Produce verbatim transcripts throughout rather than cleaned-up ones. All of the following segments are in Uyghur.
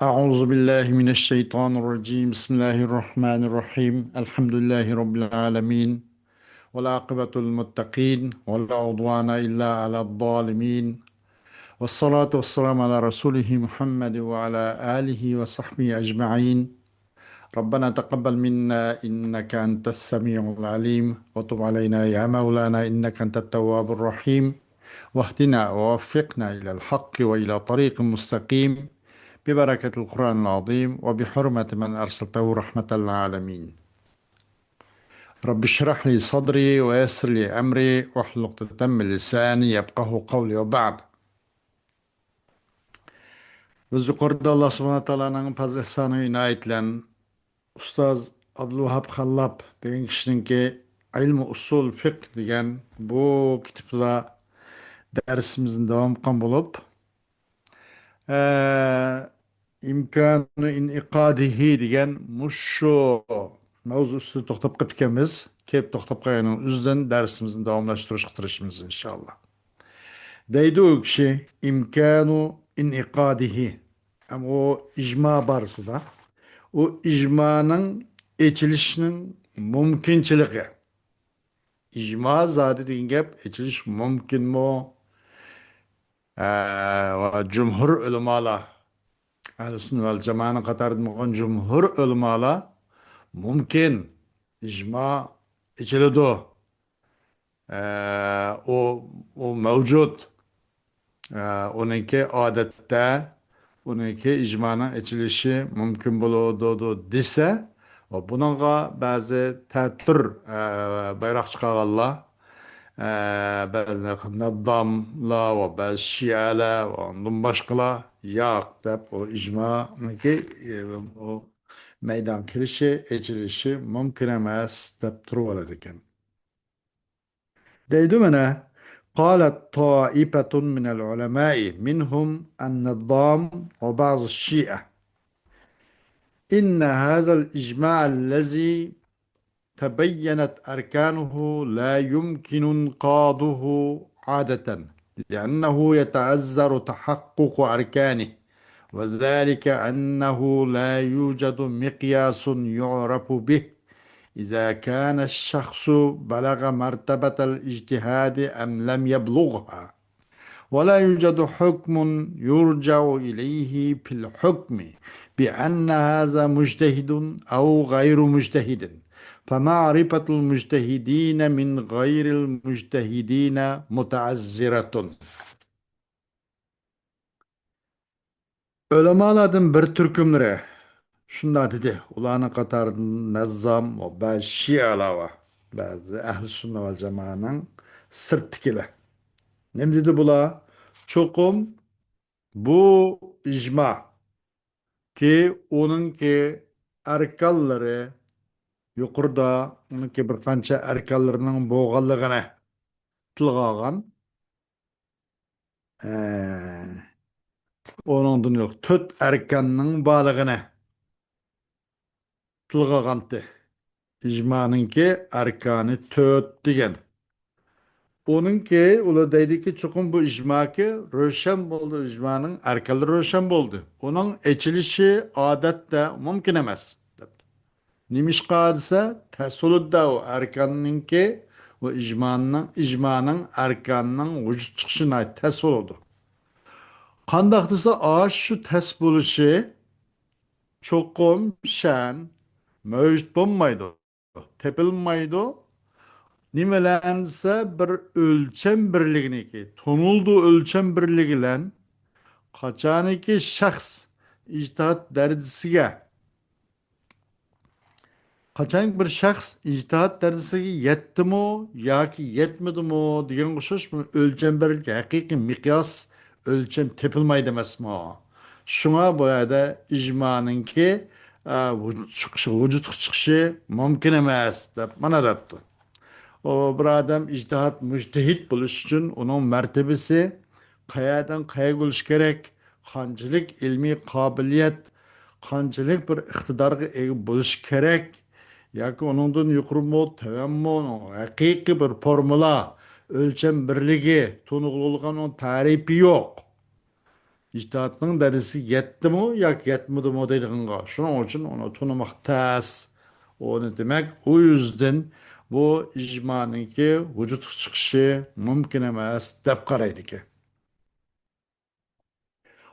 أعوذ بالله من الشيطان الرجيم. بسم الله الرحمن الرحيم. الحمد لله رب العالمين. والعاقبة للمتقين. ولا عدوان إلا على الظالمين. والصلاة والسلام على رسوله محمد وعلى آله وصحبه أجمعين. ربنا تقبل منا إنك أنت السميع العليم، وتب علينا يا مولانا إنك أنت التواب الرحيم، واهدنا ووفقنا إلى الحق وإلى طريق مستقيم، ببركة القرآن العظيم وبحرمة من أرسلته رحمة للعالمين. رب اشرح لي صدري ويسر لي أمري واحلل عقدة من لساني يفقه قولي وبعد. بىز يۇقىرىدا ئاللا سۇبھانە تائالانىڭ پەزلى ئېھسانى ئىنايىتى بىلەن ئۇستاز ئابدۇلۋاھاب خاللاپ دېگەن كىشىنىڭكى ئىلمى ئۇسۇل فىقھ دېگەن بۇ كىتابتا دەرسىمىزنى داۋام قىلغان بولۇپ، ئە، ئىمكانۇ ئىنئىقادىھى دېگەن مۇشۇ مەۋزۇ ئۈستىدە توختاپ قېلىپتىكەنمىز. كېلىپ توختاپ قالغىنىڭ ئۆزىدىن دەرسىمىزنى داۋاملاشتۇرۇشقا تىرىشىمىز، ئىنشائاللا. دەيدۇ ئۇ كىشى، ئىمكانۇ ئىنئىقادىھى. ئەم ئۇ ئىجما بارسىدا، ئۇ ئىجمانىڭ ئېچىلىشىنىڭ مۇمكىنچىلىكى. ئىجما زادى دېگەن گەپ، ئېچىلىش مۇمكىنمۇ؟ ئە، ۋە جۇمھۇر ئۆلىمالار، ئەھلى سۈننە ۋەل جامائەنىڭ قاتارىدىن بولغان جۇمھۇر ئۆلىمالار مۇمكىن، ئىجما ئېچىلىدۇ. ئە، ئۇ، ئۇ مەۋجۇت. ئە، ئۇنىڭكى ئادەتتە، ئۇنىڭكى ئىجمانىڭ ئېچىلىشى مۇمكىن بولىدۇ دېسە، ۋە بۇنىڭغا بەزى تەتۈر، ئە، بايراق چىقارغانلار، ئە، بەزى نەززاملار ۋە بەزى شىئەلەر ۋە ئۇندىن باشقىلار ياق دەپ، ئۇ ئىجمانىڭكى، ئە، ئۇ مەيدانغا كېلىشى، ئېچىلىشى مۇمكىن ئەمەس دەپ تۇرۇۋالىدىكەن. دەيدۇ مانا، قالت طائفة من العلماء منهم النظام وبعض الشيعة، إن هذا الإجماع الذي تبينت أركانه لا يمكن إنقاضه عادة، لأنه يتعذر تحقق أركانه، وذلك أنه لا يوجد مقياس يعرف به إذا كان الشخص بلغ مرتبة الاجتهاد أم لم يبلغها، ولا يوجد حكم يرجع إليه في الحكم بأن هذا مجتهد أو غير مجتهد، فمعرفة المجتهدين من غير المجتهدين متعذرة. ئۆلىمالاردىن بىر تۈركۈملىرى شۇنداق دېدى، ئۇلارنىڭ قاتارىدا نەززام ۋە بەزى شىئەلەر بار، بەزى ئەھلى سۈننە ۋەل جامائەنىڭ سىرتتىكىلەر. نېمە دېدى بۇلار؟ چوقۇم بۇ ئىجما كى، ئۇنىڭكى ئەركانلىرى يۇقىرىدا ئۇنىڭكى بىر قانچە ئەركانلىرىنىڭ بولغانلىقىنى تىلغا ئالغان. ئە، ئۇنىڭدىن يوق، تۆت ئەركاننىڭ بارلىقىنى تىلغا ئالغانتى. ئىجمانىڭكى ئەركانى تۆت دېگەن. ئۇنىڭكى، ئۇلار دەيدىكى، چوقۇم بۇ ئىجماكى روشەن بولدى، ئىجمانىڭ ئەركانلىرى روشەن بولدى. ئۇنىڭ ئېچىلىشى ئادەتتە مۇمكىن ئەمەس، دەپتۇ. نېمىشقا دېسە، تەس بولىدۇ-دە ئۇ ئەركاننىڭكى، ئۇ ئىجماننىڭ، ئىجمانىڭ ئەركاننىڭ ۋۇجۇد چىقىشى ناھايىتى تەس بولىدۇ. قانداق دېسە، ئاشۇ تەس بولۇشى چوقۇم شەن مەۋجۇت بولمايدۇ، تېپىلمايدۇ. نېمە بىلەن دېسە، بىر ئۆلچەم بىرلىكىنىكى، تونۇلىدۇ ئۆلچەم بىرلىكى بىلەن. قاچانكى شەخس ئىجتىھاد دەرىجىسىگە، قاچانكى بىر شەخس ئىجتىھاد دەرىجىسىگە يەتتىمۇ ياكى يەتمىدىمۇ دېگەنگە ئوخشاش، بۇ ئۆلچەم بىرلىك، ھەقىقىي مىقياس، ئۆلچەم تېپىلمايدۇ ئەمەسمۇ؟ شۇڭا بۇ يەردە ئىجمانىڭكى، ئە، ۋۇجۇد چىقىشى، ۋۇجۇدقا چىقىشى مۇمكىن ئەمەس دەپ مانا دەپتۇ. ئۇ بىر ئادەم ئىجتىھاد مۇجتەھىد بولۇش ئۈچۈن ئۇنىڭ مەرتىۋىسى قەيەردىن قەيەرگە بولۇشى كېرەك، قانچىلىك ئىلمىي قابىلىيەت، قانچىلىك بىر ئىقتىدارغا ئىگە بولۇشى كېرەك، ياكى ئۇنىڭدىن يۇقىرىمۇ، تۆۋەنمۇ، ھەقىقىي بىر فورمۇلا، ئۆلچەم بىرلىكى، تونۇغلۇلغان ئۇنىڭ تەرىپى يوق. ئىجتىھادنىڭ دەرىجىسىگە يەتتىمۇ ياكى يەتمىدىمۇ دەيدىغانغا. شۇنىڭ ئۈچۈن ئۇنى تونۇماق تەس. ئۇنى دېمەك، ئۇ يۈزدىن بۇ ئىجمانىڭكى ۋۇجۇدقا چىقىشى مۇمكىن ئەمەس دەپ قارايدىكەن.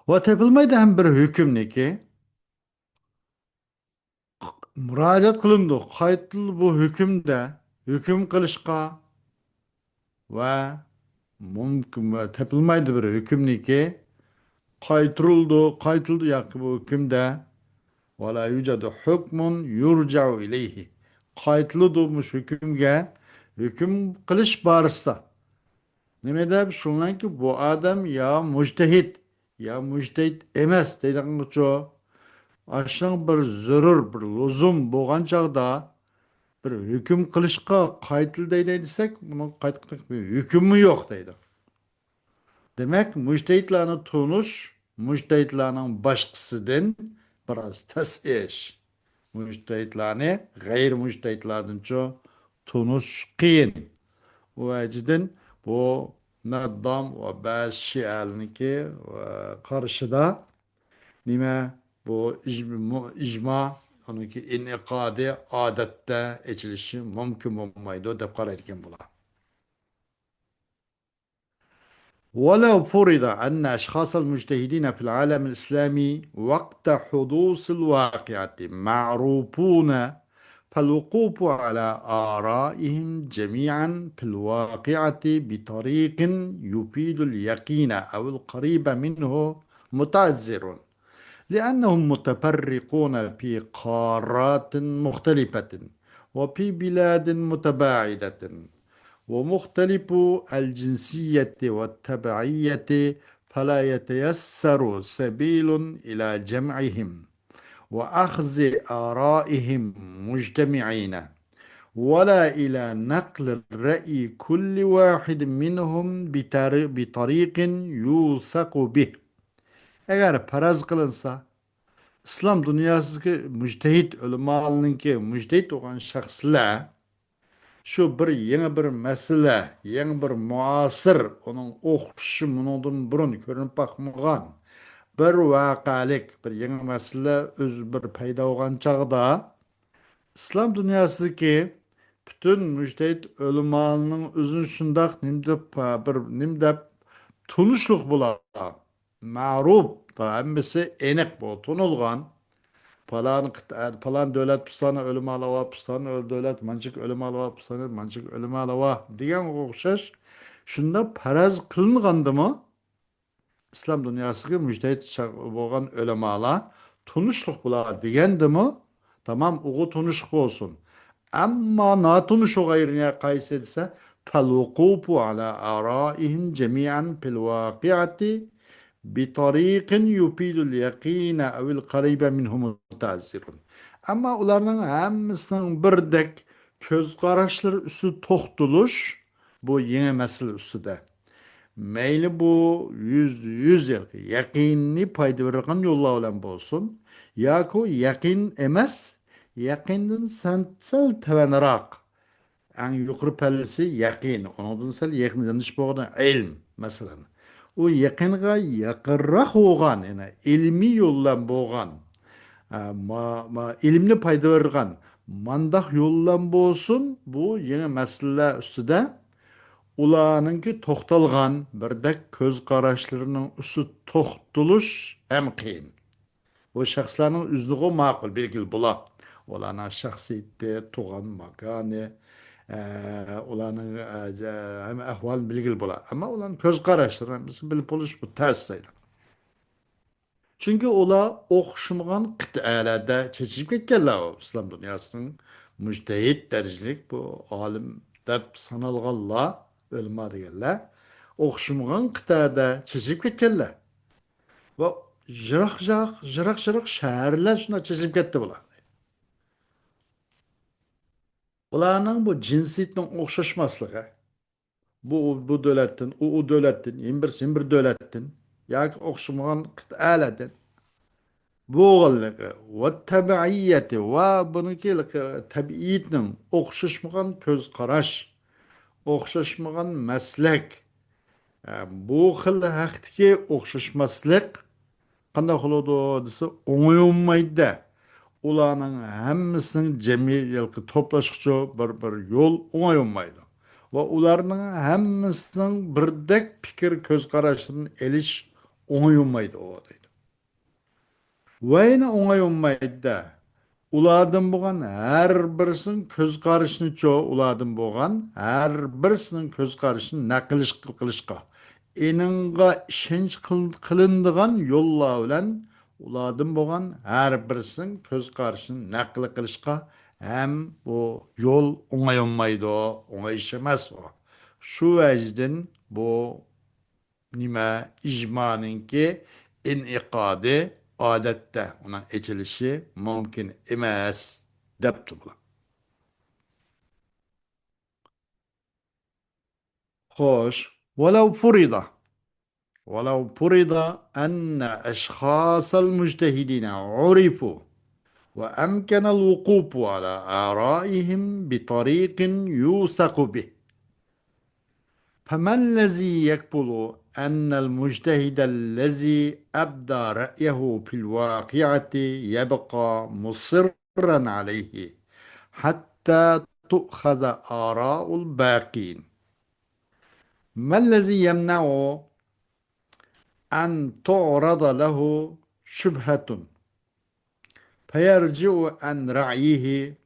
ۋە تېپىلمايدۇ ھەم بىر ھۆكۈمنىكى مۇراجىئەت قىلىنىدۇ. قايتىدۇ بۇ ھۆكۈمدە ھۆكۈم قىلىشقا ۋە مۇمكىن ۋە تېپىلمايدۇ بىر ھۆكۈمنىكى قايتۇرۇلىدۇ، قايتىلىدۇ ياكى بۇ ھۆكۈمدە ۋە لا يۇجادۇ ھۆكمۇن يۇرجەئۇ ئىلەيھى. قايتىلىدۇ مۇشۇ ھۆكۈمگە ھۆكۈم قىلىش بارىسىدا. نېمە دەپ؟ شۇنىڭكى بۇ ئادەم يا مۇجتەھىد، يا مۇجتەھىد ئەمەس دەيدىغانغىچۇ. ئاشۇنىڭ بىر زۆرۈر، بىر لۇزۇم بولغان چاغدا بىر ھۆكۈم قىلىشقا قايتىل دەيدۇ دېسەك، بۇنىڭ قايتقىلىق بىر ھۆكۈممۇ يوق دەيدۇ. دېمەك، مۇجتەھىدلارنى تونۇش مۇجتەھىدلارنىڭ باشقىسىدىن بىراز تەس ئىش. مۇجتەھىدلارنى غەيرىي مۇجتەھىدلاردىنچۇ تونۇش قىيىن. ئۇ ۋەجىدىن بۇ نەددام ۋە بەزى شىئەلىنىڭكى، ئە، قارىشىدا نېمە بۇ ئىج-، مۇ-، ئىجما، ئۇنىڭكى ئېنىقادى ئادەتتە ئېچىلىشى مۇمكىن بولمايدۇ دەپ قارايدىكەن بۇلار. ولو فرض أن أشخاص المجتهدين في العالم الإسلامي وقت حدوث الواقعة معروفون، فالوقوف على آرائهم جميعا في الواقعة بطريق يفيد اليقين أو القريب منه متعذر، لأنهم متفرقون في قارات مختلفة وفي بلاد متباعدة ومختلف الجنسية والتبعية، فلا يتيسر سبيل إلى جمعهم وأخذ آرائهم مجتمعين، ولا إلى نقل رأي كل واحد منهم بطر-، بطريق يوثق به. ئەگەر پەرەز قىلىنسا، ئىسلام دۇنياسىدىكى مۇجتەھىد ئۆلىمالارنىڭكى، مۇجتەھىد بولغان شەخسلەر شۇ بىر يېڭى بىر مەسىلە، يېڭى بىر مۇئاسىر، ئۇنىڭ ئوخشىشى مۇنىڭدىن بۇرۇن كۆرۈنۈپ باقمىغان بىر ۋەقەلىك، بىر يېڭى مەسىلە ئۆزى بىر پەيدا بولغان چاغدا، ئىسلام دۇنياسىدىكى پۈتۈن مۇجتەھىد ئۆلىمالارنىڭ ئۆزىنى شۇنداق نېمە دەپ، بىر نېمە دەپ تونۇشلۇق بولار. مەرۇپ، ھەممىسى ئېنىق بۇ، تونۇلغان. پالان قىت-، پالان دۆلەت پۇستانى ئۆلىمالار بار، پۇستانى دۆلەت مانچىك ئۆلىمالار بار، پۇستانى مانچىك ئۆلىمالار بار دېگەنگە ئوخشاش شۇنداق پەرەز قىلىنغاندىمۇ، ئىسلام دۇنياسىدىكى مۇجتەھىد شا-، بولغان ئۆلىمالار تونۇشلۇق بۇلار دېگەندىمۇ، تامام ئۇغۇ تونۇشلۇق بولسۇن. ئەمما ناتونۇشلۇق ئايرىنى قايسى دېسە، فالوقوف على آرائهم جميعا في الواقعة بطريق يفيد اليقين أو القريب منه متعذر. ئەمما ئۇلارنىڭ ھەممىسىنىڭ بىردەك كۆز قاراشلىرى ئۈستىدە توختىلىش، بۇ يېڭى مەسىلە ئۈستىدە. مەيلى بۇ يۈزدە يۈز يەقىننى پايدا بېرىدىغان يوللار بىلەن بولسۇن، ياكى يەقىن ئەمەس، يەقىندىن سەل، سەل تۆۋەنراق، ئەڭ يۇقىرى پەللىسى يەقىن، ئۇنىڭدىن سەل يېقىن يېنىش بولغىنى ئىلىم، مەسىلەن. ئۇ يېقىنغا يېقىنراق بولغان، يەنى ئىلمىي يول بىلەن بولغان، ئە، ما-، ما-، ئىلىمنى پايدا بېرىدىغان مانداق يول بىلەن بولسۇن، بۇ يېڭى مەسىلىلەر ئۈستىدە ئۇلارنىڭكى توختالغان بىردەك كۆز قاراشلىرىنىڭ ئۈستىدە توختىلىش ھەم قىيىن. بۇ شەخسلەرنىڭ ئۆزىگە ماقۇل، بىلگىلى بولا. ئۇلارنىڭ شەخسىيىتى، تۇغان ماكانى، ئە، ئۇلارنىڭ، ئە، ھەم ئەھۋالىنى بىلگىلى بولا. ئەمما ئۇلارنىڭ كۆز قاراشلىرىنى ھەممىسىنى بىلىپ بولۇش بۇ تەس دەيدۇ. چۈنكى ئۇلار ئوخشىمىغان قىتئەلەردە چېچىلىپ كەتكەنلەر، ئىسلام دۇنياسىنىڭ مۇجتەھىد دەرىجىلىك بۇ ئالىم دەپ سانالغانلار، ئۆلىما دېگەنلەر ئوخشىمىغان قىتئەدە چېچىلىپ كەتكەنلەر. ۋە يىراق، يىراق، يىراق، يىراق شەھەرلەر شۇنداق چېچىلىپ كەتتى بۇلار. بۇلارنىڭ بۇ جىنسىيىتىنىڭ ئوخشاشماسلىقى، بۇ، بۇ دۆلەتتىن، ئۇ، ئۇ دۆلەتتىن، يەنە بىرسى، يەنە بىر دۆلەتتىن ياكى ئوخشىمىغان قىتئەلەردىن بولغانلىقى ۋە تەبىئىيەتى ۋە بۇنىڭكى تەبىئىيىتىنىڭ ئوخشاشمىغان كۆز قاراش، ئوخشاشمىغان مەسلەك، ئە، بۇ خىل ھەقتىكى ئوخشاشماسلىق قانداق بولىدۇ دېسە، ئوڭاي بولمايدۇ-دە. ئۇلارنىڭ ھەممىسىنىڭ جەمئىي توپلاشقىچە بىر، بىر يول ئوڭاي بولمايدۇ. ۋە ئۇلارنىڭ ھەممىسىنىڭ بىردەك پىكىر، كۆز قاراشلىرىنى ئېلىش ئوڭاي بولمايدۇ، دەيدۇ. ۋە يەنە ئوڭاي بولمايدۇ-دە. ئۇلاردىن بولغان ھەر بىرسىنىڭ كۆز قارىشىنىچۇ، ئۇلاردىن بولغان ھەر بىرسىنىڭ كۆز قارىشىنى نەقىل قىلىشقا، ئېنىڭغا ئىشەنچ قىل-، قىلىنىدىغان يوللار بىلەن ئۇلاردىن بولغان ھەر بىرسىنىڭ كۆز قارىشىنى نەقىل قىلىشقا ھەم بۇ يول ئوڭاي بولمايدۇ، ئوڭاي ئىش ئەمەس ئۇ. شۇ ۋەجىدىن بۇ نېمە، ئىجمانىڭكى ئىنئىقادى ئادەتتە ئۇنىڭ ئېچىلىشى مۇمكىن ئەمەس، دەپتۇ بۇلار. خوش، ولو فرض، ولو فرض أن أشخاص المجتهدين عرفوا وأمكن الوقوف على آرائهم بطريق يوثق به، فما الذي يقبل أن المجتهد الذي أبدى رأيه في الواقعة يبقى مصرا عليه حتى تؤخذ آراء الباقين؟ ما الذي يمنع أن تعرض له شبهة فيرجع عن رأيه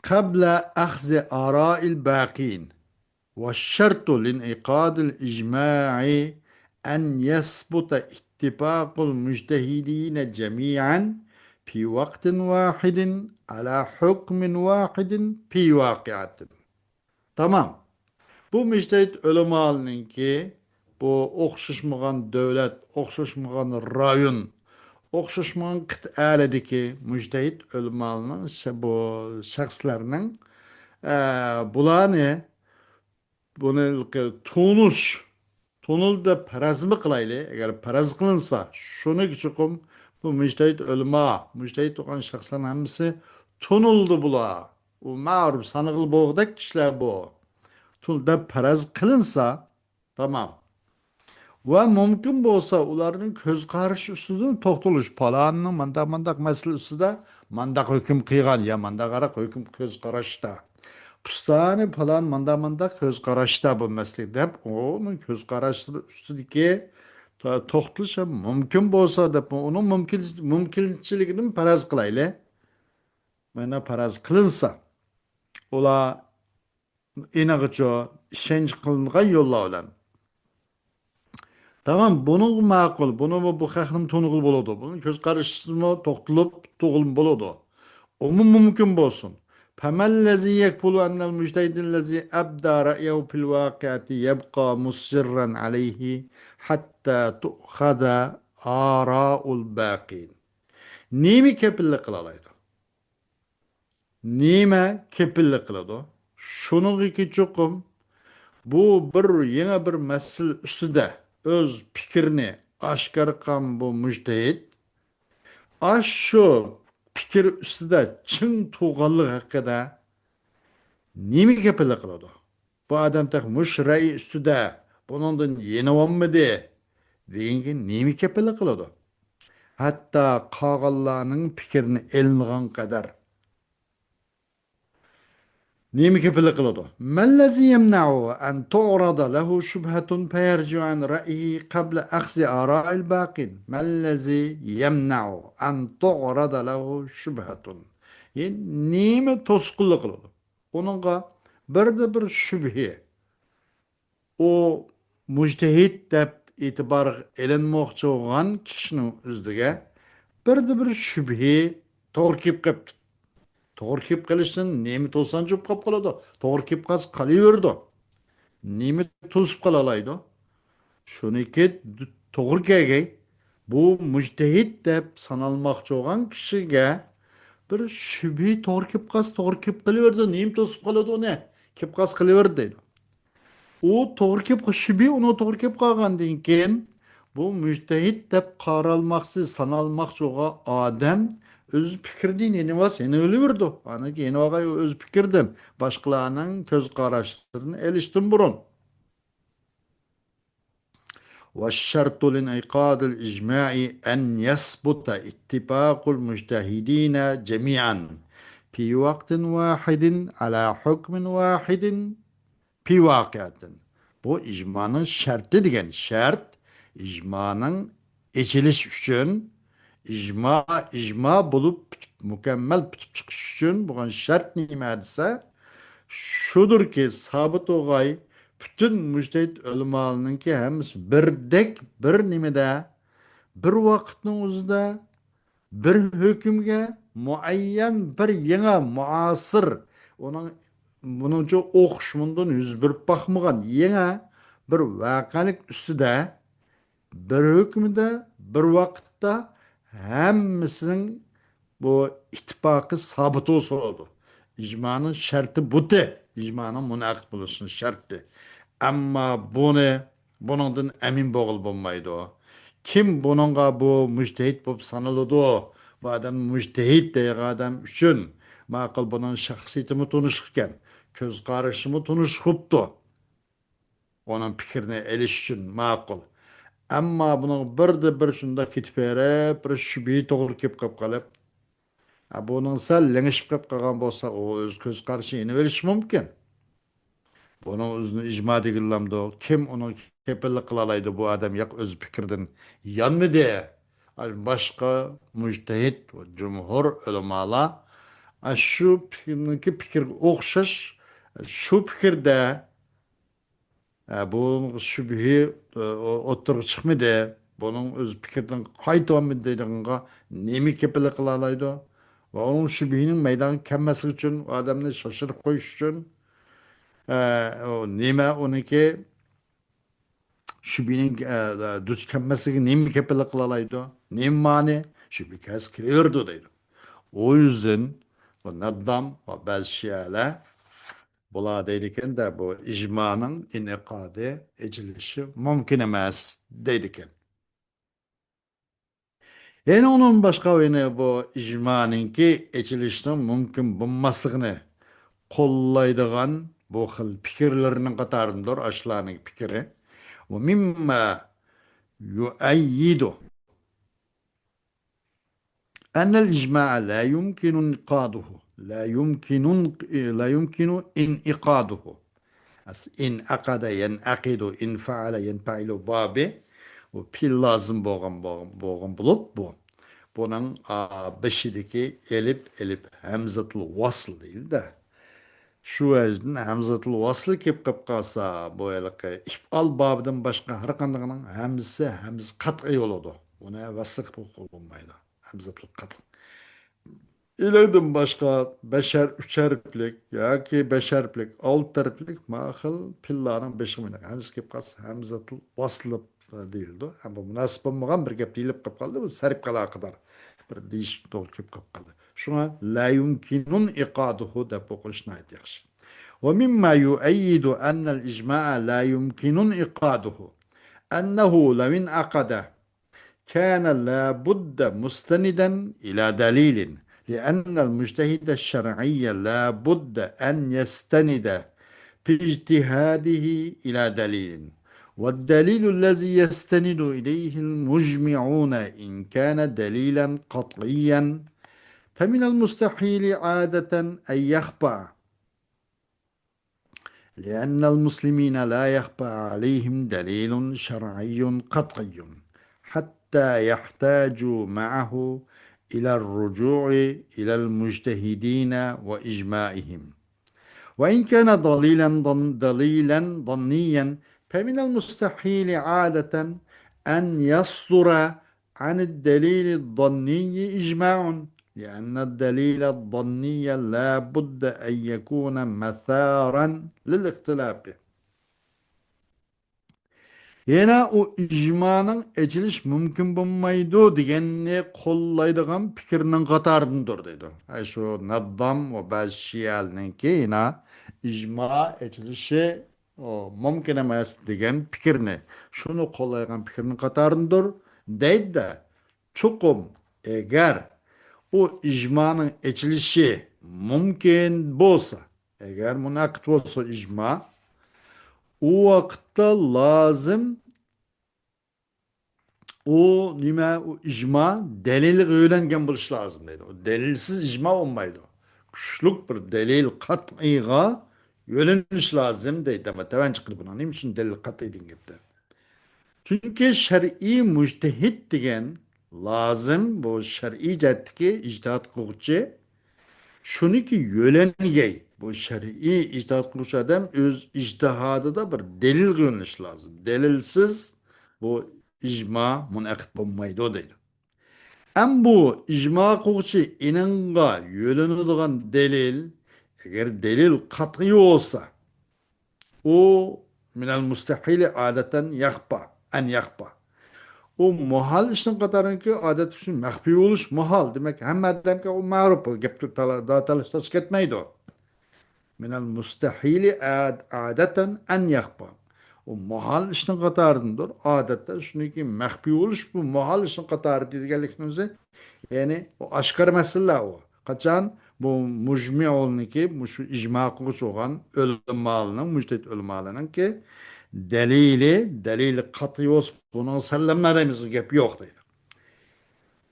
قبل أخذ آراء الباقين؟ والشرط لانعقاد الإجماع أن يثبت اتفاق المجتهدين جميعا في وقت واحد على حكم واحد في واقعة. تامام. بۇ مۇجتەھىد ئۆلىمالارنىڭكى بۇ ئوخشاشمىغان دۆلەت، ئوخشاشمىغان رايون، ئوخشاشمىغان قىتئەلەردىكى مۇجتەھىد ئۆلىمالارنىڭ شە-، بۇ شەخسلەرنىڭ، ئە، بۇلارنى، بۇنى تونۇش، تونۇلدى دەپ پەرەزمۇ قىلايلى. ئەگەر پەرەز قىلىنسا، شۇنى چوقۇم بۇ مۇجتەھىد ئۆلىما، مۇجتەھىد بولغان شەخسلەرنىڭ ھەممىسى تونۇلدى بۇلار. ئۇ مەرۇپ سانىغىلى بولغۇدەك كىشىلەر بۇ. تون-، دەپ پەرەز قىلىنسا، تامام. ۋە مۇمكىن بولسا، ئۇلارنىڭ كۆز قارىشى ئۈستىدىن توختىلىش، پالاننىڭ مانداق، مانداق مەسىلە ئۈستىدە مانداق ھۆكۈم قىلغان يا مانداق ھۆكۈم كۆز قاراشتا. پۇستانى پالان مانداق، مانداق كۆز قاراشتا بۇ مەسىلە دەپ، ئۇنىڭ كۆز قاراشلىرى ئۈستىدىكى تو-، توختىلىش ھەم مۇمكىن بولسا دەپ، ئۇنىڭ مۇمكىن، مۇمكىنچىلىكىدىن پەرەز قىلايلى. مانا پەرەز قىلىنسا، ئۇلار ئېنىقىچۇ، ئىشەنچ قىلىنغان يوللار بىلەن. تامام، بۇنىڭغا ماقۇل. بۇنىمۇ بۇ خەقنىمۇ تونۇغىلى بولىدۇ. بۇنىڭ كۆز قارىشىمۇ توختىلىپ تۇغۇلما بولىدۇ. ئۇمۇ مۇمكىن بولسۇن. فما الذي يقبل أن المجتهد الذي أبدى رأيه في الواقعة يبقى مصرا عليه حتى تؤخذ آراء الباقين؟ نېمە كېپىللىك قىلالايدۇ؟ نېمە كېپىللىك قىلىدۇ؟ شۇنىڭغىكى چوقۇم بۇ بىر يېڭى بىر مەسىلە ئۈستىدە ئۆز پىكرىنى ئاشكارا قىلغان بۇ مۇجتەھىد ئاشۇ پىكىر ئۈستىدە چىڭ تۇرغانلىقى ھەققىدە نېمە كېپىللىك قىلىدۇ؟ بۇ ئادەم تېخى مۇشۇ رەئي ئۈستىدە بۇنىڭدىن يېنىۋالمىدى دېگەنگە نېمە كېپىللىك قىلىدۇ؟ ھەتتا قالغانلارنىڭ پىكرىنى ئېلىنغان قەدەر نېمە كېپىللىك قىلىدۇ؟ ما الذي يمنع أن تعرض له شبهة فيرجع عن رأيه قبل أخذ آراء الباقين؟ ما الذي يمنع أن تعرض له شبهة؟ يەنى نېمە توسقۇنلۇق قىلىدۇ؟ ئۇنىڭغا بىردە بىر شۈبھە، ئۇ مۇجتەھىد دەپ ئېتىبارغا ئېلىنماقچى بولغان كىشىنىڭ ئۆزىگە بىردە بىر شۈبھە توغرا كېلىپ قېپتۇ. توغرا كېلىپ قېلىشتىن نېمە توسانچى بولۇپ قاپ قالىدۇ؟ توغرا كېلىپ قالسا قالىۋېرىدۇ. نېمە توسۇپ قالالايدۇ؟ شۇنىكى توغرا كەلگەي. بۇ مۇجتەھىد دەپ سانالماقچى بولغان كىشىگە بىر شۈبھە توغرا كېلىپ قالسا، توغرا كېلىپ قېلىۋېرىدۇ. نېمە توسۇپ قالىدۇ ئۇنى؟ كېلىپ قالسا قېلىۋېرىدۇ دەيدۇ. ئۇ توغرا كېلىپ، شۈبھە ئۇنىڭغا توغرا كېلىپ قالغاندىن كېيىن، بۇ مۇجتەھىد دەپ قارالماقچى، سانالماقچى بولغان ئادەم ئۆز پىكرىدىن يېنىۋالسا يېنىۋېلىۋېرىدۇ. ئاندىن كېيىن يېنىۋالغان ئۆز پىكرىدىن، باشقىلارنىڭ كۆز قاراشلىرىنى ئېلىشتىن بۇرۇن. والشرط لانعقاد الإجماع أن يثبت اتفاق المجتهدين جميعا في وقت واحد على حكم واحد في واقعة. بۇ ئىجمانىڭ شەرتى دېگەن شەرت، ئىجمانىڭ ئېچىلىش ئۈچۈن، ئىجما، ئىجما بولۇپ پۈتۈپ، مۇكەممەل پۈتۈپ چىقىش ئۈچۈن بولغان شەرت نېمە دېسە، شۇدۇركى، سابىت بولغاي، پۈتۈن مۇجتەھىد ئۆلىمالارنىڭكى ھەممىسى بىردەك بىر نېمىدە، بىر ۋاقىتنىڭ ئۆزىدە، بىر ھۆكۈمگە، مۇئەييەن بىر يېڭى، مۇئاسىر، ئۇنىڭ، بۇنىڭچە ئوخشىمىدىن يۈز بېرىپ باقمىغان يېڭى بىر ۋەقەلىك ئۈستىدە، بىر ھۆكۈمدە، بىر ۋاقىتتا ھەممىسىنىڭ بۇ ئىتتىپاقى سابىت بولسا بولىدۇ. ئىجمانىڭ شەرتى بۇتى، ئىجمانىڭ مۇنەقىد بولۇشىنىڭ شەرتى. ئەمما بۇنى، بۇنىڭدىن ئەمىن بولغىلى بولمايدۇ. كىم بۇنىڭغا بۇ مۇجتەھىد بولۇپ سانىلىدۇ؟ بۇ ئادەم مۇجتەھىد دەيدىغان ئادەم ئۈچۈن ماقۇل، بۇنىڭ شەخسىيىتىمۇ تونۇشلۇق ئىكەن، كۆز قارىشىمۇ تونۇشلۇق بوپتۇ. ئۇنىڭ پىكرىنى ئېلىش ئۈچۈن ماقۇل. ئەمما بۇنىڭ بىردە بىر شۇنداق كېتىپ بېرىپ، بىر شۈبھە توغرا كېلىپ قاپ قېلىپ، ھە، بۇنىڭ سەل لىڭشىپ قېلىپ قالغان بولسا، ئۇ ئۆز كۆز قارىشىنى يېنىۋېلىشى مۇمكىن. بۇنىڭ ئۆزىنى ئىجما دېگىلامدۇ؟ كىم ئۇنىڭ كېپىللىك قىلالايدۇ؟ بۇ ئادەم ياق ئۆز پىكرىدىن يانمىدى. باشقا مۇجتەھىد، جۇمھۇر ئۆلىمالار شۇ پىكىرنىڭكى پىكىرگە ئوخشاش، شۇ پىكىردە، ئە، بۇ شۈبھە، ئە، ئوتتۇرىغا چىقمىدى. بۇنىڭ ئۆز پىكرىدىن قايتىۋالمىدى دەيدىغانغا نېمە كېپىللىك قىلالايدۇ؟ ۋە ئۇنىڭ شۈبھىنىڭ مەيدانغا كەلمەسلىكى ئۈچۈن، ئادەمنى شاشۇرۇپ قويۇش ئۈچۈن، ئە، ئۇ نېمە ئۇنىڭكى شۈبھىنىڭ، ئە، دۇچ كەلمەسلىكىگە نېمە كېپىللىك قىلالايدۇ؟ نېمە مانى؟ شۈبھە كەلسە كېلىۋېرىدۇ دەيدۇ. ئۇ يۈزدىن بۇ نەددام ۋە بەزى شىئەلەر بۇلار دەيدىكەن-دە، بۇ ئىجمانىڭ ئىنئىقادى، ئېچىلىشى مۇمكىن ئەمەس دەيدىكەن. يەنە ئۇنىڭدىن باشقا يەنە بۇ ئىجمانىڭكى ئېچىلىشنىڭ مۇمكىن بولماسلىقىنى قوللايدىغان بۇ خىل پىكىرلىرىنىڭ قاتارىدىندۇر ئاشۇلارنىڭ پىكرى. ومما يؤيد أن الإجماع لا يمكن انعقاده، لا يمكن، لا يمكن انعقاده. ئەس-، انعقد ينعقد، انفعل ينفعل بابى. بۇ پېئىل لازىم بولغان، بولغان، بولغان بولۇپ، بۇ. بۇنىڭ، ئا، بېشىدىكى ئېلىپ، ئېلىپ ھەمزەتۇل ۋەسل دەيدۇ-دە. شۇ ۋەجدىن ھەمزەتۇل ۋەسلى كېلىپ قېلىپ قالسا، بۇ ھېلىقى ئىفئال بابىدىن باشقا ھەر قاندىقىنىڭ ھەمزىسى ھەمزە قەتئىي بولىدۇ. بۇنى ۋەسلى قىلىپ بولمايدۇ. ھەمزەتۇل قەتئىي. ئىلىدىن باشقا بەشەر ئۈچ ھەرپلىك ياكى بەش ھەرپلىك، ئالتە ھەرپلىك ما خىل پېئىللارنىڭ بېشىغا مۇنداق ھەمزە كېلىپ قالسا، ھەمزەتۇل ۋەسلى دېيىلىدۇ. ھەم بۇ مۇناسىپ بولمىغان بىر گەپ دېيىلىپ قېلىپ قالدى. بۇ سەرپكە ئالاقىدار بىر دېيىش توغرا كېلىپ قېلىپ قالدى. شۇڭا لا يمكن انعقاده دەپ ئوقۇلۇش ناھايىتى ياخشى. ومما يؤيد أن الإجماع لا يمكن انعقاده أنه لو انعقد كان لا بد مستندا إلى دليل، لأن المجتهد الشرعي لا بد أن يستند في اجتهاده إلى دليل، والدليل الذي يستند إليه المجمعون إن كان دليلا قطعيا فمن المستحيل عادة أن يخفى، لأن المسلمين لا يخفى عليهم دليل شرعي قطعي حتى يحتاجوا معه إلى الرجوع إلى المجتهدين وإجماعهم. وإن كان دليلا ظن-، دليلا ظنيا فمن المستحيل عادة أن يصدر عن الدليل الظني إجماع، لأن الدليل الظني لا بد أن يكون مثارا للاختلاف. يەنە ئۇ ئىجمانىڭ ئېچىلىش مۇمكىن بولمايدۇ دېگەننى قوللايدىغان پىكىرنىڭ قاتارىدىندۇر دەيدۇ. ئەي شۇ نەددام ۋە بەزى شىئەلەرنىڭكى يەنە ئىجما ئېچىلىشى ئۇ مۇمكىن ئەمەس دېگەن پىكىرنى، شۇنى قوللايدىغان پىكىرنىڭ قاتارىدىندۇر دەيدۇ-دە. چوقۇم ئەگەر ئۇ ئىجمانىڭ ئېچىلىشى مۇمكىن بولسا، ئەگەر مۇنەقىد بولسا ئىجما، ئۇ ۋاقىتتا لازىم ئۇ نېمە، ئۇ ئىجما دەلىلگە يۆلەنگەن بولۇشى لازىم دەيدۇ. ئۇ دەلىلسىز ئىجما بولمايدۇ. كۈچلۈك بىر دەلىل قەتئىيغا يۆلىنىش لازىم دەيدۇ. ئەمما تۆۋەنچە قىلىپ بۇنىڭ نېمە ئۈچۈن دەلىل قەتئىي دېگەن گەپتە؟ چۈنكى شەرئىي مۇجتەھىد دېگەن لازىم، بۇ شەرئىي جەھەتتىكى ئىجتىھاد قىلغۇچى، شۇنىڭكى يۆلەنگەي، بۇ شەرئىي ئىجتىھاد قىلغۇچى ئادەم ئۆز ئىجتىھادىدا بىر دەلىلگە يۆلىنىشى لازىم. دەلىلسىز بۇ ئىجما مۇنئەقىد بولمايدۇ دەيدۇ. ئەم بۇ ئىجما قىلغۇچى ئېنىڭغا يۆلىنىدىغان دەلىل، ئەگەر دەلىل قەتئىي بولسا، ئۇ مىنەل مۇستەھىلى ئادەتەن يەخپا، ئەن يەخپا. ئۇ مۇھال ئىشنىڭ قاتارىدىكى ئادەت ئۈچۈن مەخپىي بولۇش مۇھال. دېمەك، ھەممە ئادەمگە ئۇ مەرۇپ، بۇ گەپكە تالا-، داتالاشتاس كەتمەيدۇ. مىنەل مۇستەھىلى ئاد-، ئادەتەن ئەن يەخپا. ئۇ مۇھال ئىشنىڭ قاتارىدىندۇر. ئادەتتە شۇنىڭكى مەخپىي بولۇش بۇ مۇھال ئىشنىڭ قاتارىدا دېگەنلىكنىڭ ئۆزى، يەنى ئۇ ئاشكارا مەسىلىلەر ئۇ. قاچان بۇ مۇجمىئۇلنىكى، مۇشۇ ئىجما قىلغۇچى بولغان ئۆلىمالارنىڭ، مۇجتەھىد ئۆلىمالارنىڭكى دەلىلى، دەلىلى قەتئىي بولسا، بۇنىڭغا سەللەملا دەيمىز، گەپ يوق دەيدۇ.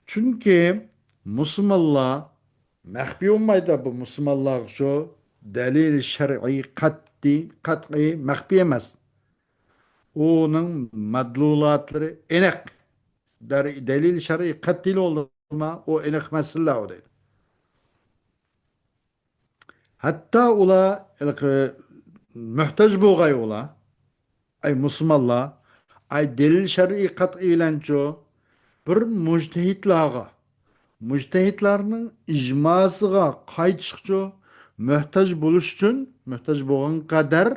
چۈنكى مۇسۇلمانلار مەخپىي بولمايدۇ، بۇ مۇسۇلمانلارغىچۇ دەلىل شەرئىي قەتئىي، قەتئىي مەخپىي ئەمەس. ئۇنىڭ مەدلۇلاتلىرى ئېنىق. دەر-، دەلىل شەرئىي قەتئىي بولدىما، ئۇ ئېنىق مەسىلىلەر ئۇ دەيدۇ. ھەتتا ئۇلار ھېلىقى مۆھتاج بولغاي ئۇلار، ئەي مۇسۇلمانلار، ئەي دەلىل شەرئىي قەتئىي بىلەنچۇ، بىر مۇجتەھىدلارغا، مۇجتەھىدلارنىڭ ئىجماسىغا قايتىشقىچۇ مۆھتاج بولۇش ئۈچۈن، مۆھتاج بولغان قەدەر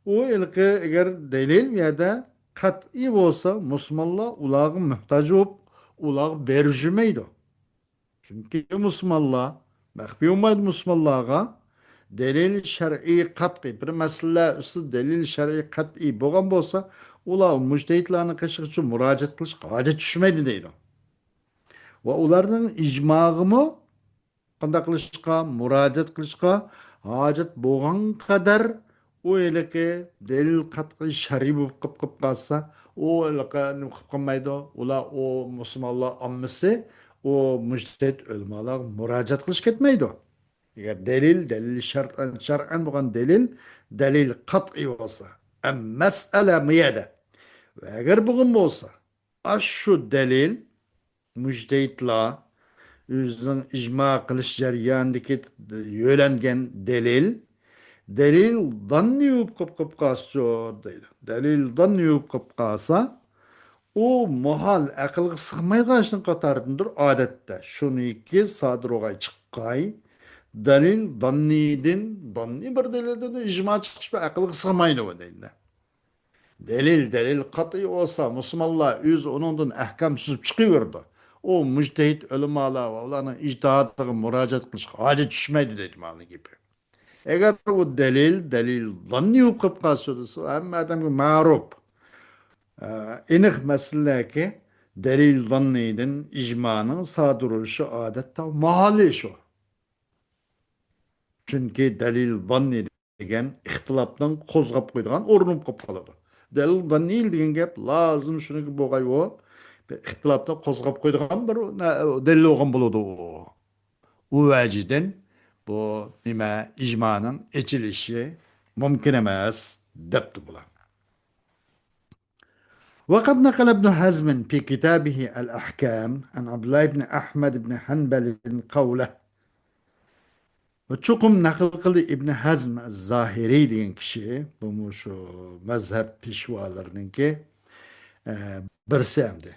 ئۇ ھېلىقى ئەگەر دەلىل ئۇ يەردە قەتئىي بولسا، مۇسۇلمانلار ئۇلارغا مۆھتاج بولۇپ، ئۇلارغا بېرىشمەيدۇ. چۈنكى مۇسۇلمانلار، مەخپىي بولمايدۇ مۇسۇلمانلارغا، دەلىل شەرئىي قەتئىي بىر مەسىلە ئۈستىدە دەلىل شەرئىي قەتئىي بولغان بولسا، ئۇلار مۇجتەھىدلارنىڭ قېشىغىچە مۇراجىئەت قىلىشقا ھاجەت چۈشمەيدۇ دەيدۇ. ۋە ئۇلارنىڭ ئىجماغىمۇ قانداق قىلىشقا، مۇراجىئەت قىلىشقا ھاجەت بولغان قەدەر ئۇ ھېلىقى دەلىل قەتئىي شەرئىي بولۇپ قېلىپ، قېلىپ قالسا، ئۇ ھېلىقى نېمە قىلىپ قالمايدۇ. ئۇلار، ئۇ مۇسۇلمانلار ئاممىسى ئۇ مۇجتەھىد ئۆلىمالارغا مۇراجىئەت قىلىش كەتمەيدۇ. ئەگەر دەلىل، دەلىل شەرئەن، شەرئەن بولغان دەلىل، دەلىل قەتئىي بولسا، ئەم مەسئەلە مۇ يەردە. ۋە ئەگەر بولغان بولسا، ئاشۇ دەلىل مۇجتەھىدلار ئۆزىنىڭ ئىجما قىلىش جەريانىدىكى يۆلەنگەن دەلىل، دەلىل زاننىي بولۇپ قېلىپ، قېلىپ قالسىچۇ دەيدۇ. دەلىل زاننىي بولۇپ قېلىپ قالسا، ئۇ مۇھال، ئەقىلگە سىغمايدىغان ئىشنىڭ قاتارىدىندۇر ئادەتتە. شۇنىڭكى سادىر بولغاي چىققاي، دەلىل زاننىيدىن، زاننىي بىر دەلىلدىن ئىجما چىقىش بىر ئەقىلگە سىغمايدۇ بۇ دەيدۇ. دەلىل، دەلىل قەتئىي بولسا، مۇسۇلمانلار ئۆزى ئۇنىڭدىن ئەھكام سۈزۈپ چىقىۋېرىدۇ. ئۇ مۇجتەھىد ئۆلىمالار ۋە ئۇلارنىڭ ئىجتىھادىغا مۇراجىئەت قىلىشقا ھاجەت چۈشمەيدۇ دەيدۇ مۇئەللىپ گېپى. ئەگەر ئۇ دەلىل، دەلىل زاننىي بولۇپ قېلىپ قالسا، ھەممە ئادەمگە مەرۇپ، ئە، ئېنىق مەسىلىلەركى دەلىل زاننىيدىن ئىجمانىڭ سادىر بولۇشى ئادەتتە ماھالى شۇ. چۈنكى دەلىل زاننىي دېگەن ئىختىلاپنىڭ قوزغاپ قويىدىغان ئورنى بولۇپ قالىدۇ. دەلىل زاننىي دېگەن گەپ لازىم شۇنىڭكى بولغاي ئۇ بىر ئىختىلاپنى قوزغاپ قويىدىغان بىر نە-، دەلىل بولغان بولىدۇ ئۇ. ئۇ ۋەجىدىن بۇ نېمە ئىجمانىڭ ئېچىلىشى مۇمكىن ئەمەس دەپتۇ بۇلار. وقد نقل ابن حزم في كتابه الأحكام عن عبد الله بن أحمد بن حنبل قوله. ۋە چوقۇم نەقىل قىلدى ئىبن ھەزم زاھىرىي دېگەن كىشى، بۇمۇ شۇ مەزھەپ پېشۋالىرىنىڭكى، ئە، بىرسى ئەمدى.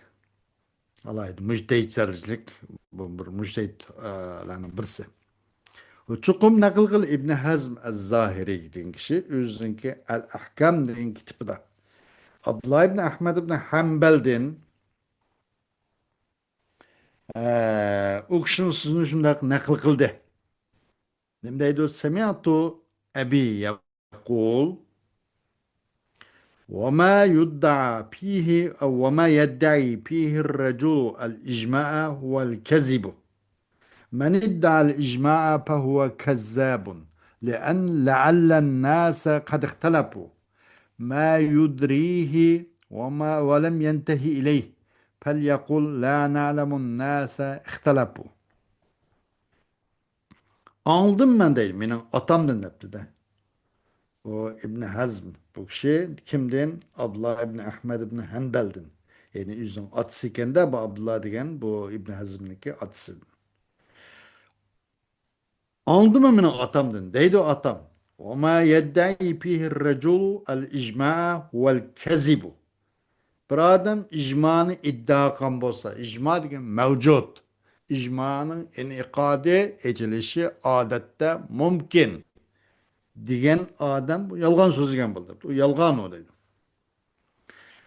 ئالاھىدە مۇجتەھىد دەرىجىلىك، بۇ بىر مۇجتەھىد، ئە، لارنىڭ بىرسى. ۋە چوقۇم نەقىل قىلدى ئىبن ھەزم ئەز زاھىرىي دېگەن كىشى ئۆزىنىڭكى ئەل ئەھكام دېگەن كىتابىدا ئابدۇللا ئىبن ئەھمەد ئىبن ھەنبەلدىن، ئە، ئۇ كىشىنىڭ سۆزىنى شۇنداق نەقىل قىلدى. نېمە دەيدۇ؟ سەمىئتۇ ئەبى يەقۇل، وما يدعى فيه، أو وما يدعي فيه الرجل الإجماع هو الكذب. من ادعى الإجماع فهو كذاب، لأن، لعل الناس قد اختلفوا ما يدريه وما، ولم ينته إليه. فليقل لا نعلم الناس اختلفوا. ئاڭلىدىم مەن دەيدۇ، مېنىڭ ئاتامدىن دەپتۇ-دە. ئۇ ئىبن ھەزم، بۇ كىشى كىمدىن؟ ئابدۇللا ئىبن ئەھمەد ئىبن ھەنبەلدىن. يەنى ئۆزىنىڭ ئاتىسى ئىكەن-دە، بۇ ئابدۇللا دېگەن، بۇ ئىبن ھەزمنىڭكى ئاتىسىدىن. ئاڭلىدىممۇ مېنىڭ ئاتامدىن؟ دەيدۇ ئاتام. وما يدعي فيه الرجل الإجماع هو الكذب. بىر ئادەم ئىجمانى ئىددىئا قىلغان بولسا، ئىجما دېگەن مەۋجۇت. ئىجمانىڭ ئېنىقادى، ئېچىلىشى ئادەتتە مۇمكىن دېگەن ئادەم بۇ يالغان سۆزلىگەن بولىدۇ. ئۇ يالغان ئۇ دەيدۇ.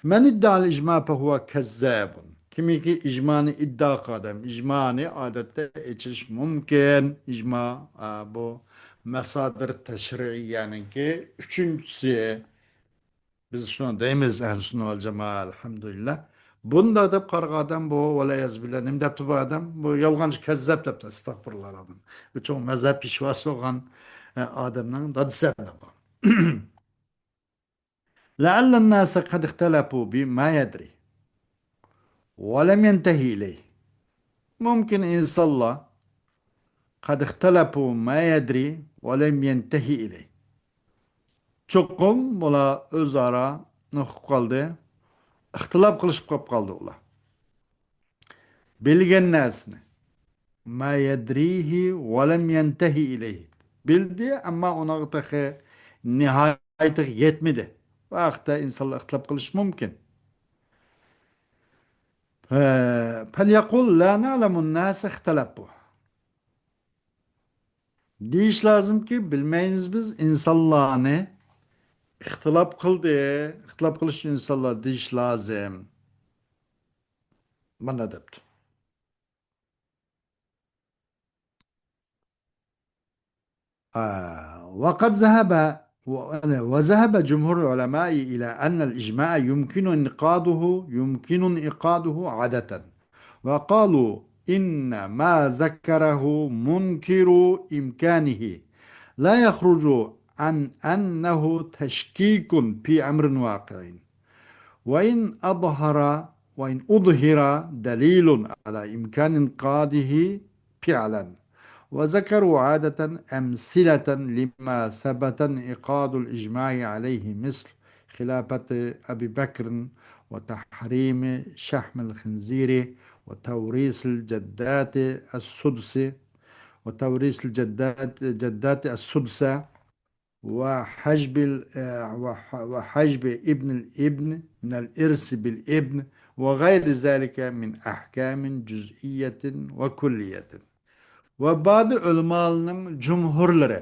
من ادعى الإجماع فهو كذاب. كىمكى ئىجمانى ئىددىئا قىلغان ئادەم، ئىجمانى ئادەتتە ئېچىش مۇمكىن. ئىجما، ئا، بۇ مەسادىر تەشرىئىيەنىڭكى ئۈچىنچىسى. بىز شۇنى دەيمىز، ئەھلى سۈننە ۋەل جامائە، ئەلھەمدۇلىللا. بۇنداق دەپ قارىغان ئادەم بۇ، ۋەلئىيازۇ بىللا، نېمە دەپتۇ بۇ ئادەم؟ بۇ يالغانچى، كەززاپ دەپتۇ، ئەستەغپۇرۇللا. بۇ چوڭ مەزھەپ پېشۋاسى بولغان، ئە، ئادەمنىڭ دادىسى ئەمدى بۇ. لعل الناس قد اختلفوا بما يدري ولم ينته إليه. مۇمكىن ئىنسانلار قد اختلفوا ما يدري ولم ينته إليه. چوقۇم بۇلار ئۆزئارا نېمە قىلىپ قالدى؟ ئىختىلاپ قىلىشىپ قاپ قالدى ئۇلار. بىلگەن نەرسىنى. ما يدريه ولم ينته إليه. بىلدى، ئەمما ئۇنىڭغا تېخى نىھايىتىگە يەتمىدى. بۇ ھەقتە ئىنسانلار ئىختىلاپ قىلىشى مۇمكىن. فليقل لا نعلم الناس اختلفوا. دېيىش لازىمكى، بىلمەيمىز بىز ئىنسانلارنى ئىختىلاپ قىلدى، ئىختىلاپ قىلىش ئىنسانلار دېيىش لازىم. مانا دەپتۇ. آه، وقد ذهب، و-، وذهب جمهور العلماء إلى أن الإجماع يمكن انعقاده، يمكن انعقاده عادة. وقالوا إن ما ذكره منكر إمكانه لا يخرج عن أنه تشكيك في أمر واقع. وإن أظهر، وإن أظهر دليل على إمكان انعقاده فعلا. وذكروا عادة أمثلة لما ثبت انعقاد الإجماع عليه، مثل خلافة أبي بكر، وتحريم شحم الخنزير، وتوريث الجدات السدس، وتوريث الجدات، جدات السدس، وحجب ال-، آه، وح-، وحجب ابن الابن من الإرث بالابن وغير ذلك من أحكام جزئية وكلية. ۋە بادى ئۆلىمالىنىڭ جۇمھۇرلىرى،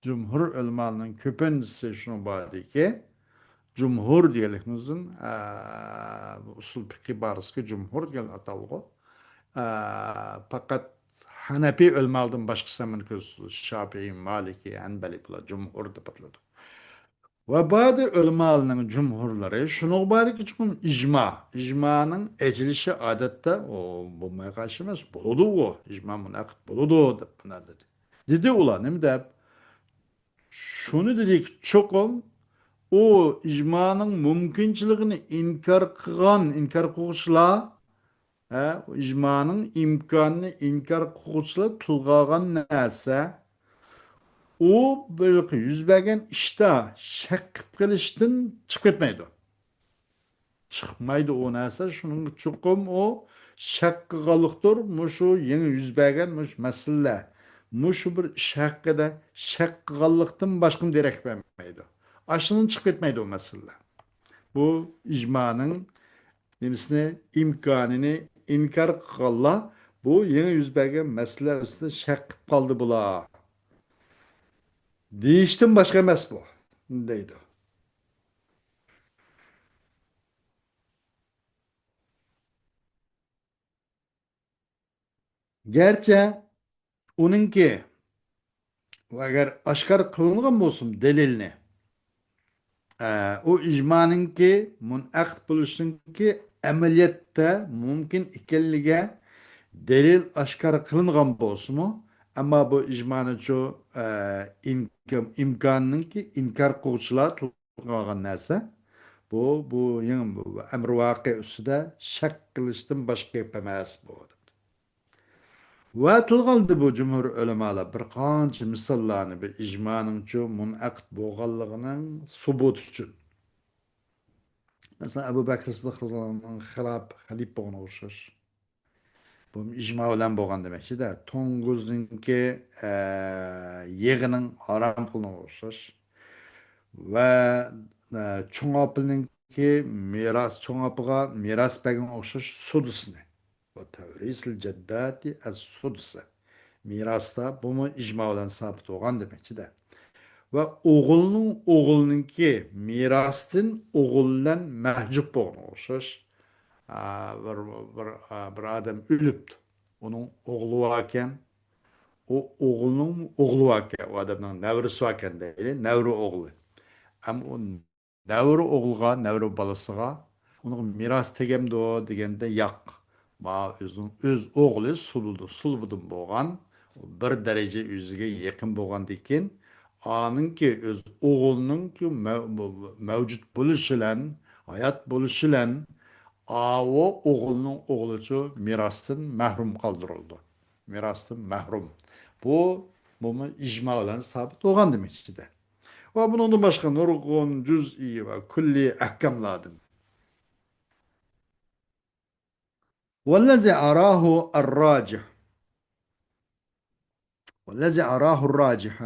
جۇمھۇر ئۆلىمالىنىڭ كۆپىنچىسى شۇنىڭ باردىكى، جۇمھۇر دېگەنلىكىمىزدىن، ئە، ئۇسۇل پىقى بارىسىكى جۇمھۇر دېگەن ئاتالغۇ. ئە، پەقەت ھەنەپىي ئۆلىمالىدىن باشقىسى ھەممىنى كۆز، شاپىئىي، مالىكىي، ھەنبەلىي بۇلار جۇمھۇر دەپ ئاتىلىدۇ. ۋە بادى ئۆلىمالىنىڭ جۇمھۇرلىرى شۇنىڭغا باردىكى چوقۇم ئىجما، ئىجمانىڭ ئېچىلىشى ئادەتتە ئۇ بولماي قالىشى ئەمەس، بولىدۇ ئۇ، ئىجما مۇنەقىد بولىدۇ دەپ مۇنە دېدى. دېدى ئۇلار نېمە دەپ؟ شۇنى دېدىكى، چوقۇم ئۇ ئىجمانىڭ مۇمكىنچىلىكىنى ئىنكار قىلغان، ئىنكار قىلغۇچىلار، ھە، ئىجمانىڭ ئىمكانىنى ئىنكار قىلغۇچىلار تىلغا ئالغان نەرسە، ئۇ بىر يۈز بەرگەن ئىشتا شەك قىلىپ قېلىشتىن چىقىپ كەتمەيدۇ. چىقمايدۇ ئۇ نەرسە، شۇنىڭغا چوقۇم ئۇ شەك قىلغانلىقتۇر، مۇشۇ يېڭى يۈز بەرگەن مۇشۇ مەسىلىلەر، مۇشۇ بىر ئىش ھەققىدە شەك قىلغانلىقتىن باشقىنى دېرەك بەرمەيدۇ. ئاشۇنىڭدىن چىقىپ كەتمەيدۇ ئۇ مەسىلىلەر. بۇ ئىجمانىڭ نېمىسىنى، ئىمكانىنى ئىنكار قىلغانلار بۇ يېڭى يۈز بەرگەن مەسىلە ئۈستىدە شەك قىلىپ قالدى بۇلار دېيىشتىن باشقا ئەمەس بۇ، دەيدۇ. گەرچە ئۇنىڭكى، ئەگەر ئاشكارا قىلىنغان بولسىمۇ دەلىلنى، ئە، ئۇ ئىجمانىڭكى مۇنئەقىد بولۇشىنىڭكى ئەمەلىيەتتە مۇمكىن ئىكەنلىكىگە دەلىل ئاشكارا قىلىنغان بولسىمۇ، ئەمما بۇ ئىجمانىچۇ، ئە، ئىمكان-، ئىمكاننىڭكى ئىنكار قىلغۇچىلار قىلغان نەرسە، بۇ، بۇ يېڭى، بۇ ئەمرى ۋاقىئ ئۈستىدە شەك قىلىشتىن باشقا گەپ ئەمەس بۇ. ۋە تىلغا ئالدى بۇ جۇمھۇر ئۆلىمالار بىر قانچە مىساللارنى بىر ئىجمانىڭچۇ مۇنئەقىد بولغانلىقىنىڭ سۇبۇتى ئۈچۈن. مەسىلەن، ئەبۇ بەكرى سىددىق رەزىياللاھۇ ئەنھۇغا خىلاپ خەلىپە بولغىنىغا ئوخشاش. بۇ ئىجما بىلەن بولغان دېمەكچىدە. توڭگۇزنىڭكى، ئە، يېغىنىڭ ھارام قىلغىنىغا ئوخشاش. ۋە، ئە، چوڭ ئاپىنىڭكى مىراس، چوڭ ئاپىغا مىراس بەرگەنگە ئوخشاش سۇدۇسنى. ۋە تەۋرىسىل جەدداتى ئەس سۇدۇسە. مىراستا بۇمۇ ئىجما بىلەن سابىت بولغان دېمەكچىدە. ۋە ئوغۇلنىڭ ئوغلىنىڭكى مىراستىن ئوغۇل بىلەن مەھجۇپ بولغىنىغا ئوخشاش. ئا، بىر، بىر، ئا، بىر ئادەم ئۆلۈپتۇ. ئۇنىڭ ئوغلى باركەن. ئۇ ئوغلىنىڭ ئوغلى باركەن. ئۇ ئادەمنىڭ نەۋرىسى باركەن دەيلى. نەۋرە ئوغلى. ئەمما ئۇ نەۋرە ئوغلىغا، نەۋرە بالىسىغا، ئۇنىڭ مىراس تېگەمدۇ دېگەندە، ياق. ما ئۆزىنىڭ ئۆز ئوغلى سۇلبىدىن، سۇلبىدىن بولغان، بىر دەرىجە ئۆزىگە يېقىن بولغاندىن كېيىن، ئانىڭكى ئۆز ئوغلىنىڭكى مەۋ-، مەۋجۇت بولۇشى بىلەن، ھايات بولۇشى بىلەن، ئاۋۇ ئوغلىنىڭ ئوغلىچۇ مىراستىن مەھرۇم قالدۇرۇلىدۇ. مىراستىن مەھرۇم. بۇ، بۇمۇ ئىجما بىلەن سابىت بولغان دېمەكچىدە. ۋە بۇنىڭدىن باشقا نۇرغۇن جۈزئىي ۋە كۈللىي ئەھكاملاردىن. والذي أراه الراجح، والذي أراه الراجح،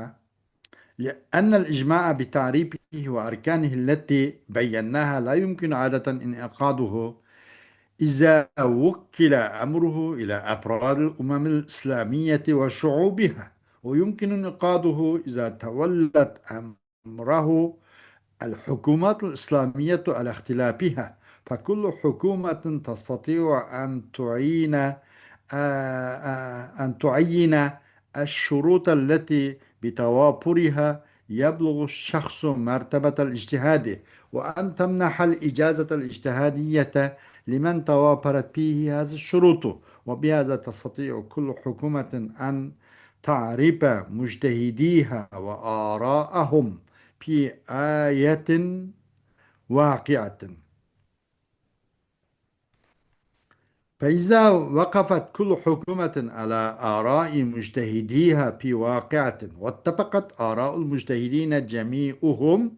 لأن الإجماع بتعريفه وأركانه التي بيناها لا يمكن عادة انعقاده إذا وكل أمره إلى أفراد الأمم الإسلامية وشعوبها، ويمكن انعقاده إذا تولت أمره الحكومات الإسلامية على اختلافها، فكل حكومة تستطيع أن تعين، آه، آه، أن تعين الشروط التي بتوافرها يبلغ الشخص مرتبة الاجتهاد، وأن تمنح الإجازة الاجتهادية لمن توافرت فيه هذه الشروط، وبهذا تستطيع كل حكومة أن تعرف مجتهديها وآراءهم في آية واقعة. فإذا وقفت كل حكومة على آراء مجتهديها في واقعة، واتفقت آراء المجتهدين جميعهم،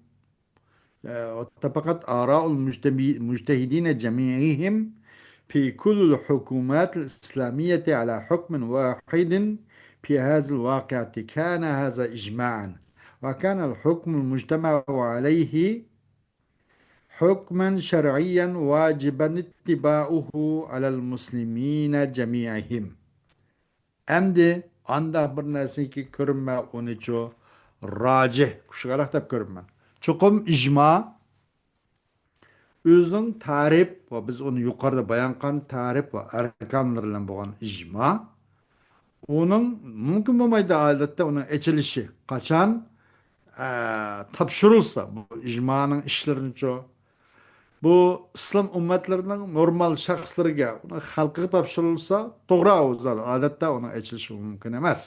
آه، واتفقت آراء المجتمي-، المجتهدين جميعهم في كل الحكومات الإسلامية على حكم واحد في هذه الواقعة، كان هذا إجماعا، وكان الحكم المجتمع عليه حكما شرعيا واجبا اتباعه على المسلمين جميعهم. ئەمدى ئانداق بىر نەرسىنىڭكى كۆرۈنمە ئۇنىچۇ راجىھ، كۈچلۈكرەك دەپ كۆرۈنمە. چوقۇم ئىجما ئۆزىنىڭ تەرىپ ۋە بىز ئۇنى يۇقىرىدا بايان قىلغان تەرىپ ۋە ئەركانلىرى بىلەن بولغان ئىجما، ئۇنىڭ مۇمكىن بولمايدۇ، ئادەتتە ئۇنىڭ ئېچىلىشى. قاچان، ئە، تاپشۇرۇلسا، بۇ ئىجمانىڭ ئىشلىرىنىچۇ، بۇ ئىسلام ئۈممەتلىرىنىڭ نورمال شەخسلىرىگە، ئۇنىڭ خەلقىگە تاپشۇرۇلسا، توغرا، ئۇ زادى ئادەتتە ئۇنىڭ ئېچىلىشى مۇمكىن ئەمەس.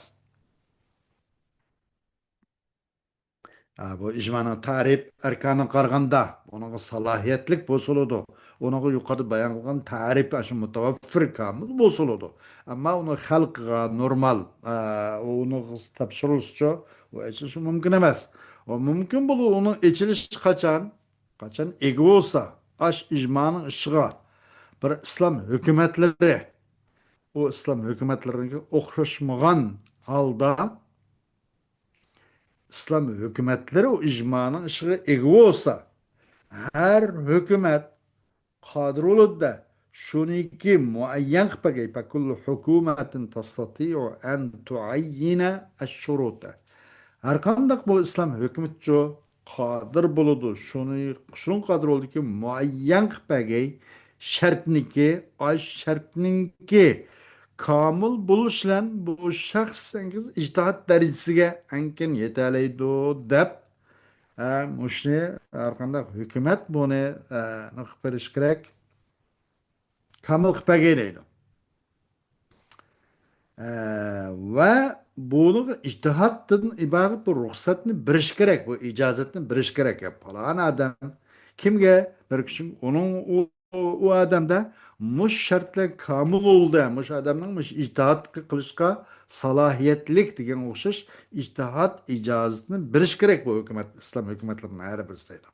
ئا، بۇ ئىجمانىڭ تەرىپ ئەركانىغا قارىغاندا، ئۇنىڭغا سالاھىيەتلىك بولسا بولىدۇ. ئۇنىڭغا يۇقىرىدا بايان قىلغان تەرىپ ئاشۇ مۇتەۋەپپىر، كامىل بولسا بولىدۇ. ئەمما ئۇنى خەلقىگە نورمال، ئا، ئۇنىڭغا تاپشۇرۇلسىچۇ، ئۇ ئېچىلىشى مۇمكىن ئەمەس. ئۇ مۇمكىن بولىدۇ، ئۇنىڭ ئېچىلىشى قاچان؟ قاچان ئىگە بولسا، ئاش ئىجمانىڭ ئىشىغا بىر ئىسلام ھۆكۈمەتلىرى، ئۇ ئىسلام ھۆكۈمەتلىرىگە ئوخشاشمىغان ھالدا، ئىسلام ھۆكۈمەتلىرى ئۇ ئىجمانىڭ ئىشىغا ئىگە بولسا، ھەر ھۆكۈمەت قادىر بولىدۇ-دە، شۇنىڭكى مۇئەييەن قىلىپ بەرگەي، فكل حكومة تستطيع أن تعين الشروط. ھەرقانداق بۇ ئىسلام ھۆكۈمىتىچۇ قادىر بولىدۇ، شۇنى، شۇنىڭ قادىر بولىدۇكى مۇئەييەن قىلىپ بەرگەي شەرتنىكى، ئاش شەرتنىڭكى كامىل بولۇش بىلەن بۇ شەخس ئىجتىھاد دەرىجىسىگە ئەڭكىن يېتەلەيدۇ دەپ، ئە، مۇشۇنى ھەرقانداق ھۆكۈمەت بۇنى، ئە، نېمە قىلىپ بېرىشى كېرەك؟ كامىل قىلىپ بەرگەيلەيدۇ. ئە، ۋە بۇنىڭغا ئىجتىھادتىن ئىبارەت بىر رۇخسەتنى بېرىش كېرەك، بۇ ئىجازەتنى بېرىش كېرەك. يا پالان ئادەم كىمگە بىر كىشى ئۇنىڭ ئۇ، ئۇ، ئۇ ئادەمدە مۇش شەرتلەر كامىل بولدى، مۇش ئادەمنىڭ مۇش ئىجتىھاد قىلىشقا سالاھىيەتلىك دېگەن ئوخشاش ئىجتىھاد ئىجازىتىنى بېرىش كېرەك بۇ ھۆكۈمەت، ئىسلام ھۆكۈمەتلىرىنىڭ ھەر بىرسىگە.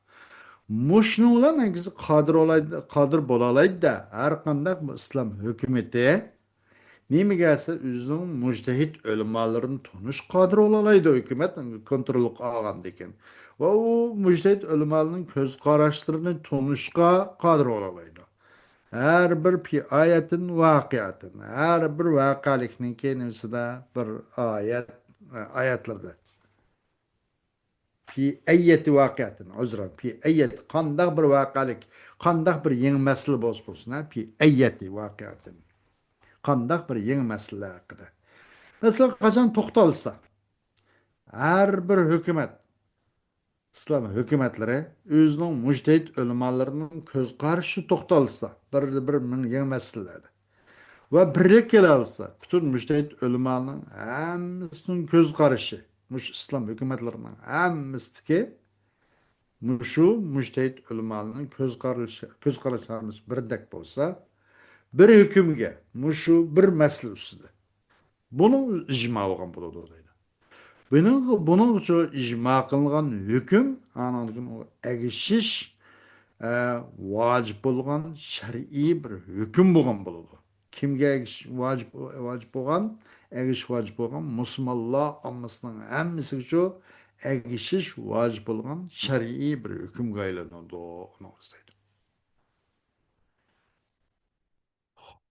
مۇشۇنىڭ بىلەن ھەرگىز قادىر بولالايدۇ، قادىر بولالايدۇ-دە، ھەر قانداق بۇ ئىسلام ھۆكۈمىتى نېمىگە دېسە، ئۆزىنىڭ مۇجتەھىد ئۆلىمالىرىنى تونۇش قادىر بولالايدۇ، ھۆكۈمەت كونتروللۇققا ئالغاندىكىن. ۋە ئۇ مۇجتەھىد ئۆلىمالىرىنىڭ كۆز قاراشلىرىنى تونۇشقا قادىر بولالايدۇ. ھەر بىر پى-، ئايەتتىن ۋاقىئەتتىن، ھەر بىر ۋەقەلىكنىڭكى نېمىسىدە بىر ئايەت، ئايەتلىرىدە. پى ئەييەتى ۋاقىئەتىن، ئۆزرەن، پى ئەييەتى، قانداق بىر ۋەقەلىك، قانداق بىر يېڭى مەسىلە بولسا بولسۇن، ھە، پى ئەييەتى ۋاقىئەتىن. قانداق بىر يېڭى مەسىلە ھەققىدە. مەسىلەن، قاچان توختالسا، ھەر بىر ھۆكۈمەت، ئىسلام ھۆكۈمەتلىرى ئۆزىنىڭ مۇجتەھىد ئۆلىمالىرىنىڭ كۆز قارىشى توختالسا، بىر، بىر مىڭ يېڭى مەسىلىلەردە ۋە بىرلىككە كېلەلىسا، پۈتۈن مۇجتەھىد ئۆلىمانىڭ ھەممىسىنىڭ كۆز قارىشى، مۇشۇ ئىسلام ھۆكۈمەتلىرىنىڭ ھەممىسىدىكى مۇشۇ مۇجتەھىد ئۆلىمانىڭ كۆز قارىشى، كۆز قاراشلىرىمىز بىردەك بولسا، بىر ھۆكۈمگە، مۇشۇ بىر مەسىلە ئۈستىدە بۇنىڭ ئىجما بولغان بولىدۇ دەيدۇ. بۇنىڭ، بۇنىڭ ئۈچۈن ئىجما قىلىنغان ھۆكۈم، ئانىڭدىن كېيىن ئۇ ئەگىشىش، ئە، ۋاجىپ بولغان شەرئىي بىر ھۆكۈم بولغان بولىدۇ. كىمگە ئەگىشىش ۋاجىپ، ۋاجىپ بولغان، ئەگىشىش ۋاجىپ بولغان؟ مۇسۇلمانلار ئاممىسىنىڭ ھەممىسىگىچۇ ئەگىشىش ۋاجىپ بولغان شەرئىي بىر ھۆكۈمگە ئايلىنىدۇ. ئۇنىڭ ئۈستىدە.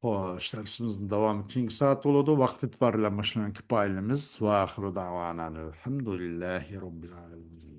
خوش، دەرسىمىزنىڭ داۋامى كېيىنكى سائەت بولىدۇ. ۋاقىت ئېتىبارى بىلەن مۇشۇنىڭ كۇپايىلىمىز. ۋە ئاخىرۇ دەۋانا ئەلھەمدۇلىللاھى رەببىل ئالەمىن.